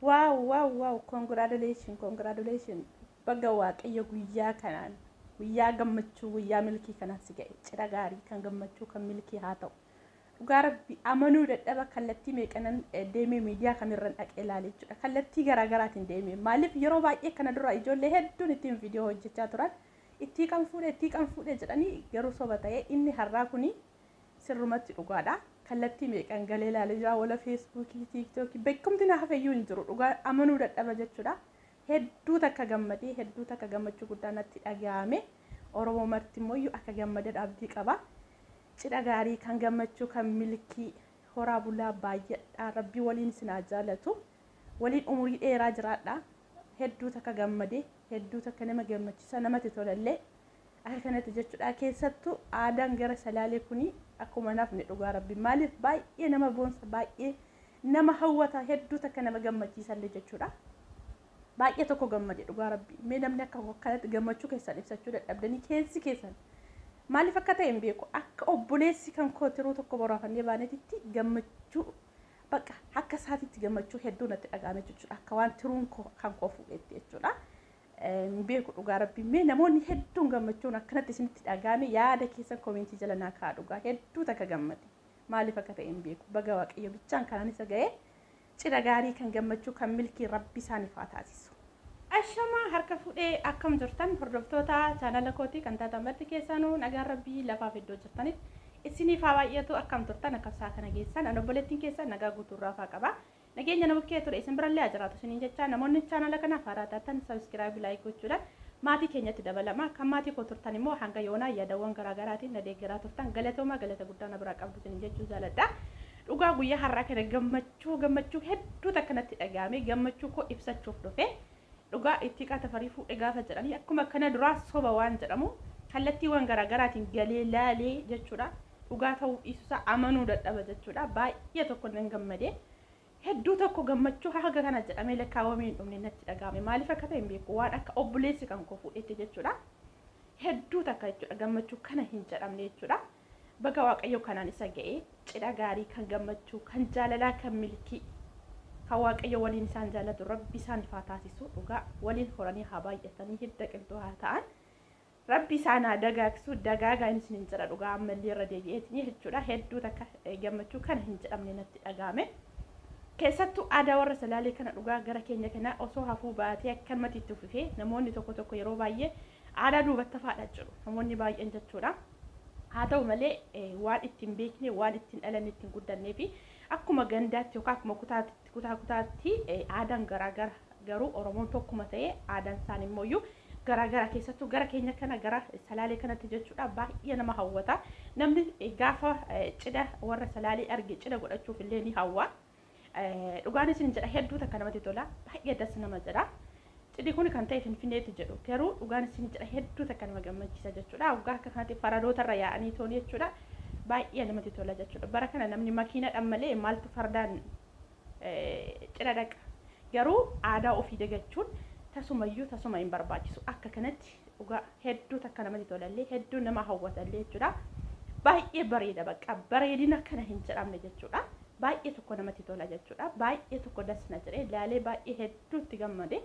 Wow, wow, wow! Congratulation, congratulation! Baga Waaqayyo guyyaa kanaan, guyyaa gammachuu, guyyaa milkii kanaan si ga'e. Cidha gaarii kan gammachuu, kan milkii haa ta'u. Dhugaa Rabbi, amanuu dadhaba. Kallattii meeqanan deemee, miidiyaa kamirran dhaqee ilaale jechuudha. Kallattii garaagaraatiin deemee. Maaliif, yeroo baay'ee kana dura ijoollee hedduun ittiin viidiyoo hojjechaa turan. Ittii kan fuudhe, ittii kan fuudhe jedhanii, garuu soba ta'ee inni har'aa kuni sirrumatti dhugaadha. Kallattii meeqan galee ilaalee jira. Wala Feesbuukii, Tiiktookii, beekumti na hafeyyuu hin jiru. Dhugaa amanuu dadhaba jechuudha. Hedduu takka gammadee, hedduu takka gammachuu guddaa natti dhaga'ame. Oromoo marti immoo akka gammadan abdii qaba. Cidha gaarii kan gammachuu, kan milkii, horaa bulaa, baay'adhaa. Rabbii waliin isin haa jaalatu. Waliin umurii dheeraa jiraadha. Hedduu takka gammadee, hedduu takka nama gammachiisa, namatti tolallee akka kanatti jechuudha. Keessattuu aadaan gara Salaalee kuni akkuma nafni, dhugaa Rabbi. Maaliif, baay'ee nama boonsa, baay'ee nama hawwata, hedduu takka nama gammachiisallee jechuudha. Baay'ee tokko gammade, dhugaa Rabbi. Mee namni akka kanatti gammachuu keessan ibsachuu dadhabdanii, keessi keessan maaliif akka ta'e hin beeku. Akka obboleessi kan koo tiruu tokko boraafannee baaneetitti gammachuu, bakka akka isaatitti gammachuu hedduu natti dhaga'ame jechuudha. Akka waan tiruun kan koo fuudhetti jechuudha. Hin beeku, dhugaa Rabbi. Mee namoonni hedduun gammachuun akkanatti isinitti dhaga'ame, yaada keessan koomentii jala naa kaa'aa. Dhugaa hedduu takka gammade. Maaliif akka ta'e hin beeku. Baga Waaqayyo bichaan kanaan isa ga'ee, cidha gaarii kan gammachuu, kan milkii Rabbi isaaniif haa taasisu. Ashamaa, harka fuudhee, akkam jirtan? Hordoftoota chaanala kootii kan taatan marti keessanuu, nagaan Rabbii lafaaf iddoo jirtanitti isiniif haa baay'atu. Akkam turtan? Akkam isaa kana geessan? An obboleettiin keessan nagaa guutuurraa faa qaba. Nageenya nama bukkee ture isin birallee haa jiraatu isiniin jecha, namoonni chaanala kanaaf haaraa taatan subscribe, like gochuudhaan maatii keenyatti dabalama. Kan maatii koo turtan immoo hanga yoonaa yaadawwan garaagaraatiin na deeggaraa turtan, galatoomaa, galata guddaa na biraa qabdu isiniin jechuu jaaladha. Dhugaa guyyaa har'aa kana gammachuu hedduu takka natti dhaga'ame, gammachuu koo ibsachuuf dhufe. Dhugaa Ittiqaa Tafarii fuudhe gaafa jedhanii, akkuma kana duraa soba waan jedhamu kallattiiwwan garaagaraatiin galee laalee jechuudha. Dhugaa ta'uu dhiisuusaa amanuu dadhaba jechuudha. Baay'ee tokko nan gammadee. Hedduu tokko gammachuu haga kana jedhamee lakkaawamee hin dhumne natti dhaga'ame. Maaliif akka ta'e hin beeku. Waan akka obboleessi kan koo fuudhetti jechuudha. Hedduu takka jechuudha, gammachuu kana hin jedhamne jechuudha. Baga Waaqayyo kanaan isa ga'ee, cidha gaarii kan gammachuu, kan jaalalaa, kan milkii, kan Waaqayyo waliin isaan jaalatu Rabbi isaaniif haa taasisu. Dhugaa waliin horanii haa baay'atanii, hidda qilxuu haa ta'an. Rabbi isaan haa dagaagsu, dagaagaa inni isin jedha. Dhugaa ammallee irra deebi'eetiin jechuudha. Hedduu takka gammachuu kana hin jedhamne natti dhaga'ame. Keessattuu aadaa warra Salaalee kana, dhugaa gara keenya kana osoo hafuu baatee akkanumatti itti fufee, namoonni tokko tokko yeroo baay'ee aadaa duubatti hafaadha jedhu namoonni baay'een jechuudha. Haa ta'u malee, waan ittiin beekne, waan ittiin dhalanne, ittiin guddannee fi akkuma gandaatti yookaan akkuma kutaatti, kutaa kutaatti aadaan garaagara, garuu Oromoon tokkuma ta'ee aadaan isaanii immoo garaagara. Keessattuu gara keenya kana, gara Salaalee kanatti jechuudha, baay'ee nama hawwata. Namni gaafa cidha warra Salaalee arge cidha godhachuuf illee ni hawwa. Dhugaan isin jedha, hedduu takka namatti tola, baay'ee das nama jedha. Cidhi kun kan ta'e Finfinneetti jedhu, garuu dhugaan isin jedha, hedduu takka nama gammachiisa jechuudha. Waggaa akka kanatti faradootarra yaa'anii tooni jechuudha. Baay'ee namatti tola jechuudha. Bara kana namni makiinadhaan malee maaltu fardaan cidha dhaqa? Garuu aadaa ofii dagachuun tasumayyuu tasuma hin barbaachisu. Akka kanatti dhugaa hedduu takka namatti tolallee, hedduu nama hawwatallee jechuudha. Baay'ee bareeda, bakka bareedina kana hin jedhamne jechuudha. Baay'ee tokko namatti tola jechuudha. Baay'ee tokko das na jedhee ilaalee, baay'ee hedduutti gammade.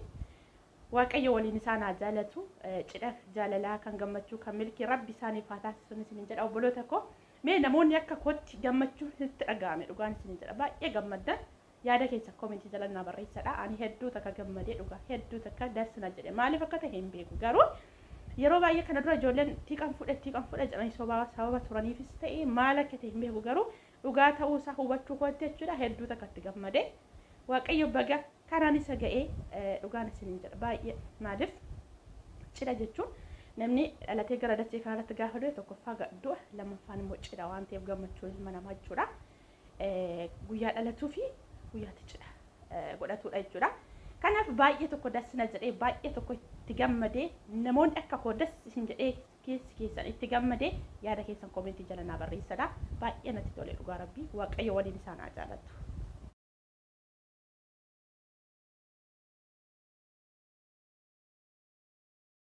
Waaqayyo waliin isaan haa jaalatu. Cidha jaalalaa kan gammachuu, kan milkii Rabbi isaaniif haa taasisu isiniin jedha, obboloota koo. Mee namoonni akka kootti gammachuun itti dhaga'ame, dhugaan isiniin jedha, baay'ee gammaddan, yaada keessa koomentii jala naa barreessadha. Ani hedduu takka gammadee, dhugaa hedduu takka das na jedhe. Maaliif akka ta'e hin beeku, garuu yeroo baay'ee kana dura ijoolleen tiiqan fudhe, tiiqan fudhe jedhanii sobaa sababa turaniifis ta'e, maal akka ta'e hin beeku, garuu dhugaa ta'uusaa hubachuu kootti jechuudha, hedduu takka itti gammade. Waaqayyo baga kanaan isa ga'ee, dhugaan isiniin jedha baay'ee. Maaliif, cidha jechuun namni dhalatee gara dachee kanarratti gaafa du'e tokkoffaa du'a, lammaffaan immoo cidha waan ta'eef, gammachuu ilma namaa jechuudha. Guyyaa dhalatuu fi guyyaatti cidha godhatudha jechuudha. Kanaaf baay'ee tokko das na jedhee, baay'ee tokko itti gammadee. Namoonni akka koo das isin jedhee, keessi keessan itti gammadee, yaada keessan koomentii jala naa barreessadha. Baay'ee natti tole, dhugaa Rabbii. Waaqayyo waliin isaan haa jaalatu.